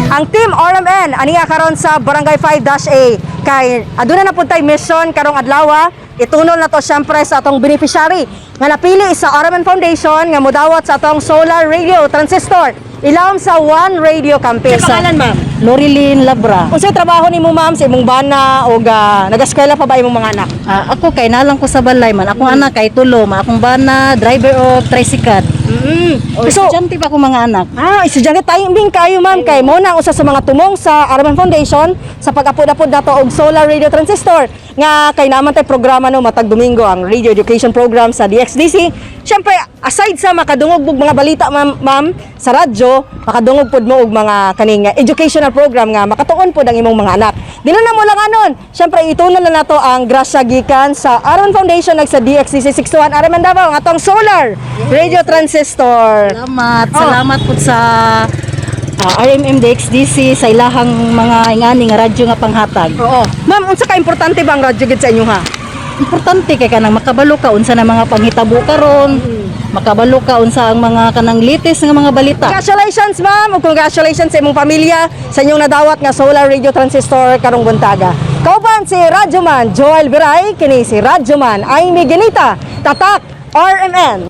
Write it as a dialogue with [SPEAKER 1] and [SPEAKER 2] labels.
[SPEAKER 1] Ang Team RMN aniya karon sa Barangay 5-A kay aduna na pud tay mission karong adlaw. Itunol na to syempre sa atong beneficiary nga napili sa RMN Foundation nga modawat sa atong solar radio transistor ilawom sa One Radio campaign. Pangalan, ma'am?
[SPEAKER 2] Lorilyn Labra.
[SPEAKER 1] Unsay trabaho nimo, ma'am, sa imong bana o nagaskwela pa ba imong mga anak?
[SPEAKER 2] Ah, ako kay nalang ko sa balay man. Akong anak kay tulo, man akong bana driver og tricycle. O
[SPEAKER 1] So,
[SPEAKER 2] estudyante pa akong mga anak.
[SPEAKER 1] Ah, estudyante, timing kayo, ma'am, kay mo na ang usa sa mga tumong sa RMN Foundation sa pag-apod-apod nato og solar radio transistor nga kay naman tay programa no matag Domingo, ang radio education program sa DXDC. Syempre, aside sa makadungog og mga balita, ma'am, ma'am, sa radyo, makadungog pud mo og mga kaning educational program nga makatuon pud ang imong mga anak. Dili na mo lang anon. Syempre, itunol na nato ang grasya gikan sa RMN Foundation ug sa DXDC 61 RMN Davao ang atong solar radio transistor.
[SPEAKER 2] Salamat,
[SPEAKER 1] Oh.
[SPEAKER 2] salamat pud sa RMM DXDC sa ilahang mga ingani nga radyo nga panghatag.
[SPEAKER 1] Oo. Ma'am, unsa ka importante ba ang radyo gid sa inyo ha?
[SPEAKER 2] Importante kay kanang makabalo ka unsa na mga panghitabo karon, makabalo ka unsa ang mga kanang latest nga mga balita.
[SPEAKER 1] Congratulations, ma'am, ug congratulations sa imong pamilya sa inyong nadawat nga solar radio transistor karong buntaga. Kauban si Radyoman Joel Viray, kini si Radyoman Amy Genita, Tatak RMN.